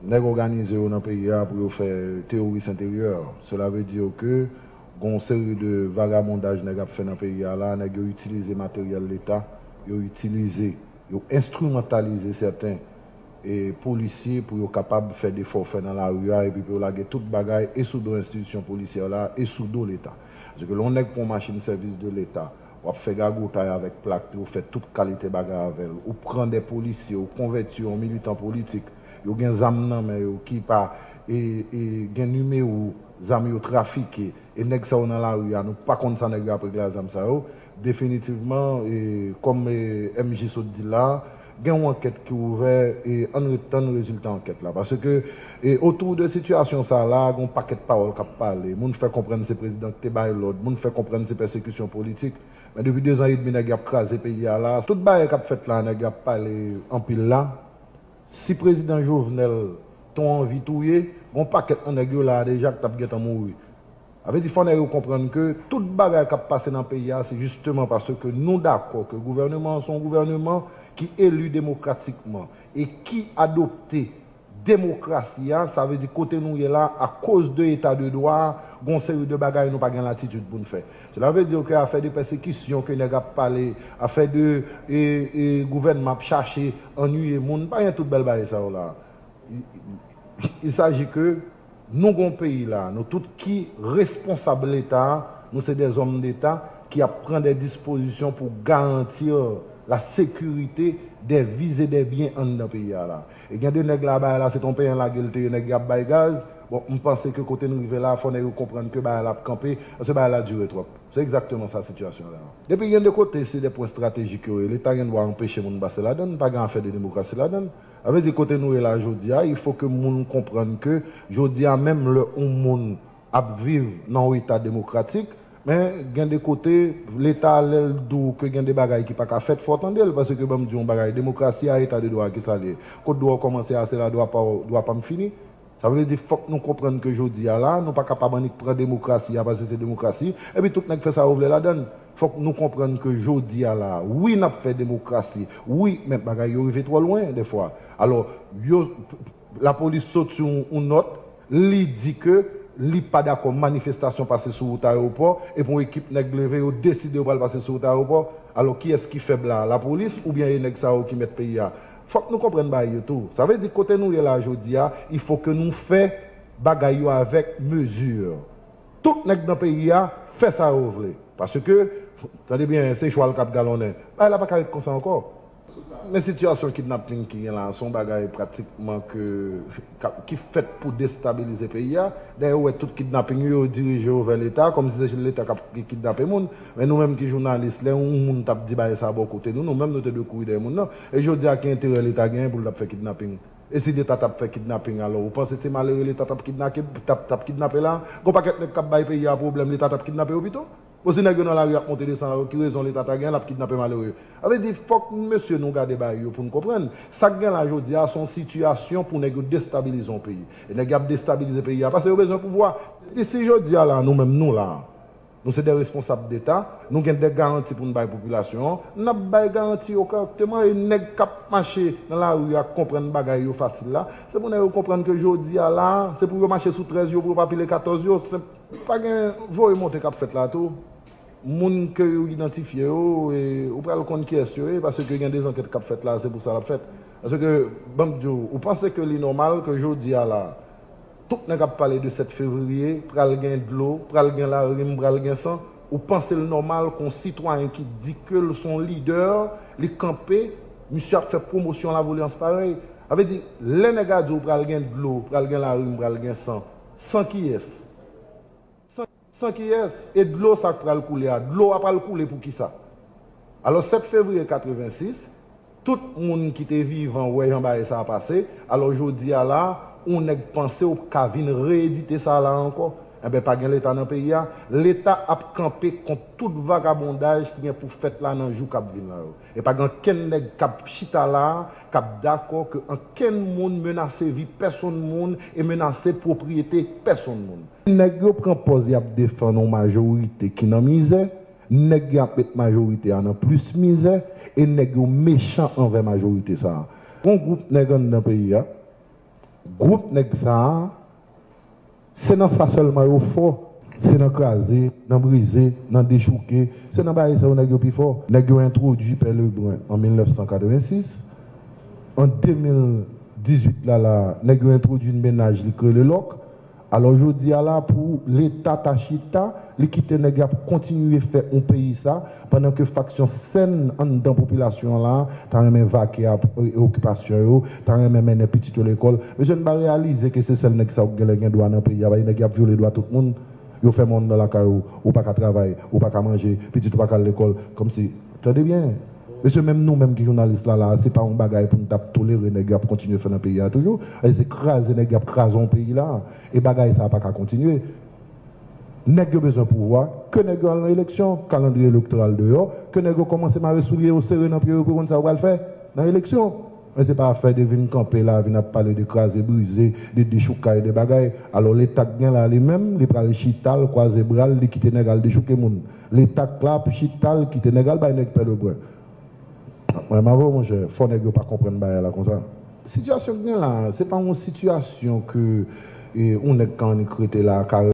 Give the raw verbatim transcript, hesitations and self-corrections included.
Nèg òganize yo nan peyi a pou yo fè teworis enteryè. Cela veut dire que gon seri de vagabondaj nèg ap fè nan peyi a la, nèg yo itilize materyèl leta, yo itilize, yo enstrimantalize sèten e polisye pou yo kapab fè de fòfè nan lari a, epi pou yo lage tout bagay e sou do enstitisyon polisyè la e sou do leta. Paske lè yon nèg pran yon machin sèvis de leta, w ap fè gagotay avèk plak li, ou fè tout kalite bagay avè l, ou pran de polisye, ou konvèti yo an militan politik, yo gen zam nan men yo ki pa e, e, gen nimewo zam yo trafike, e nèg sa yo nan lari a, nou pa konn sa nèg yo ap regle a zam sa yo, definitivman, e, kòm, e, M J sot di la, gen yon ankèt ki ouvè, e ann ret tann rezilta ankèt la. Paske, e, otou de sitiyasyon sa la, gen yon pakèt pawòl k ap pale. Moun fè konprann se prezidan ki te bay lòd, moun fè konprann se pèsekisyon politik. Men depi dezan edmi nèg y ap kraze peyi a la, tout bagay k ap fèt la, nèg y ap pale anpil la. Si prezidan Jovenel t on anvi touye, gon pakèt nan nèg yo la a deja ki t ap gentan mouri. Sa vle di fò nèg yo konprann ke tout bagay k ap pase nan peyi a, se jisteman paske nou dakò ke gouvèneman an se yon gouvèneman ki eli demokratikman e ki adopte demokrasi a, sa vle di kote nou ye la, akoz de eta de dwa a, gon seri de bagay nou pa gen latitid pou n fè. Cela veut dire ke afè de pèsekisyon ke nèg ap pale, afè de, e, e, gouvènman ap chache annuiye moun, pa gen tout bèl bagay sa yo la. Il, il s'agit que nou gon peyi la, nou tout ki responsab Leta a, nou se des hommes d'État ki ap pran de dispozisyon pou garantir la sécurité des vies et des biens anndan peyi a la. E gen de nèg la, bagay la se t on penyen lage l te ye, nèg y ap bay gaz. Bon, m panse ke kote n rive la, fò nèg yo konprann ke bagay la ap kanpe, paske bagay la dire twòp. Se egzakteman sa sitiyasyon la. Depi gen de kote, se de pwen estratejik yo ye. Leta gen dwa anpeche moun pase ladann, pa gen afè de demokrasi ladann. Sa vle di kote nou ye la jodi a, il faut que moun konprann ke jodi a menm lè yon moun ap viv nan yon eta demokratik, men gen de kote, Leta lè l di w ke gen de bagay ki pa ka fèt, fò w tande l, paske ban m di w yon bagay, demokrasi a, eta de dwa a, kisa l ye? Kot dwa w kòmanse a, se la dwa pa w, dwa pa m fini. Sa vle di fòk nou konprann ke jodi a la, nou pa kapab annik pran demokrasi a paske se demokrasi, epi tout nèg fè sa yo vle ladann. Fòk nou konprann ke jodi a la, wi, n ap fè demokrasi, wi, men bagay yo rive twò lwen dèfwa. Alò, yo, lapolis soti yon, yon nòt, li di ke li pa dakò manifestasyon pase sou wout ayewopò, epi yon ekip nèg leve, yo deside yo pral pase sou wout ayewopò. Alò, kiyès ki fèb la? Lapolis oubyen e nèg sa yo ki mèt peyi a? Fòk nou konprann bagay yo tou. Sa vle di kote nou ye la jodi a, il faut que nou fè bagay yo avèk mezi. Tout nèg nan peyi a fè sa yo vle. Paske, tande byen, se chwal k ap galonnen. Bagay la pa ka ret konsa ankò. Men sitiyasyon kidnaping ki gen la, se yon bagay pratikman ke, ka, ki fèt pou destabilize peyi a. Dayè, ou wè tout kidnaping yo, yo dirije yo vè Leta, kòmsi se Leta k ap kidnape moun. Men nou menm ki jounalis, lè yon moun t ap di bagay sa bò kote nou, nou menm nou te dwe kouri dèyè moun nan. E jodi a, ki enterè Leta genyen pou l t ap fè kidnaping? E si Leta t ap fè kidnaping alò, ou panse se malere Leta t ap kidnape, t ap, t ap kidnape la? Gon pakèt nèg k ap bay peyi a pwoblèm, Leta t ap kidnape yo pito? Bon, si nèg yo nan lari ap monte desann, alò ki rezon Leta ta gen, l ap kidnape malere? Sa vle di, fòk mesye nou gade bagay yo pou n konprann. Sa k gen la jodi a, se yon sitiyasyon pou nèg yo destabilize yon peyi. E nèg y ap destabilize peyi a, paske yo bezwen pouvwa. E si jodi a la, nou menm nou la, nou se de responsab deta, nou gen de garanti pou n bay popilasyon an, n ap bay garanti yo kòrèkteman, e nèg k ap mache nan lari a k konprann bagay yo fasil la, se pou nèg yo konprann ke jodi a la, se pou yo mache sou trèz yo, pou yo pa pile katòz yo, se pa gen voye monte k ap fèt la tou. Moun ke yo idantifye yo, e, ou pral konn kiyès yo ye, paske gen de zankèt k ap fèt la, se pou sa l ap fèt. Paske, ban m di w, ou panse ke li nòmal ke jodi a la, tout nèg ap pale de sèt fevriye, pral gen dlo, pral gen larim, pral gen san, ou panse l nòmal ke yon sitwayen ki di ke l se yon lidè, li kanpe, misye ap fè pwomosyon lavolyans parèy? Sa vle di, lè nèg a di w pral gen dlo, pral gen larim, pral gen san, san kiyès? San, san kiyès? E dlo sa k pral koule a, dlo a pral koule pou kisa? Alò, sèt fevriye katrevensis, tout moun ki te vivan wè jan bagay sa a pase. Alò, jodi a la, yon nèg panse w ka vin reyedite sa la ankò? Enben, pa gen Leta nan peyi a. Leta ap kanpe kont tout vagabondaj ki gen pou fèt la nan jou k ap vin la yo. E pa gen ankenn nèg k ap chita la a k ap dakò ke ankenn moun menase vi pèsonn moun e menase pwopriyete pèsonn moun. Nèg yo pran pòz y ap defann yon majorite ki nan mizè, nèg y ap met majorite a nan plis mizè, e nèg yo mechan anvè majorite sa a. Gon gwoup nèg anndan peyi a, Gwoup nèg sa a, se nan sa sèlman yo fò. Se nan kraze, nan brize, nan dechouke. Se nan bagay sa yo nèg yo pi fò. Nèg yo entwodui Pè Lebrun an mil nèf san katrevensis. An de mil dizuit la la, nèg yo entwodui yon mennaj li k rele Lòk. Alò jodi a la, pou Leta ta chita, li kite nèg y ap kontinye fè yon peyi sa, pandan ke faksyon sèn anndan popilasyon an la ta renmen vake ap e, okipasyon yo, ta renmen mennen pitit yo lekòl. Mesye, n pa reyalize ke se sèl nèg sa yo k genlè gen dwa nan peyi a, pa gen nèg y ap vyole dwa tout moun, yo fèmen w anndan lakay ou, ou pa ka travay, ou pa ka manje, pitit ou pa ka al lekòl, kòmsi, tande byen. Mesye, menm nou menm ki jounalis la la, se pa yon bagay pou n t ap tolere nèg y ap kontinye fè nan peyi a toujou. E se kraze nèg y ap kraze yon peyi la. E bagay sa pa ka kontinye. Nèg yo bezwen pouvwa, ke nèg yo al nan eleksyon, kalandriye elektoral deyò, ke nèg yo kòmanse mare soulye yo sere nan pye yo pou yo konn sa yo pral fè nan eleksyon. Men se pa afè de vin kanpe la, vin ap pale de kraze brize, de dechoukay, de bagay. Alò Leta k gen la li menm, li pral chita l, kwaze bra l, li kite nèg al dechouke moun. Leta k la ap chita l, kite nèg al bay nèg Pè Lebrun. Mwen m avè w monchè, fò nèg yo pa konprann bagay la konsa. Sitiyasyon k gen la, se pa yon sitiyasyon ke e, yon nèg ka annik rete la, ka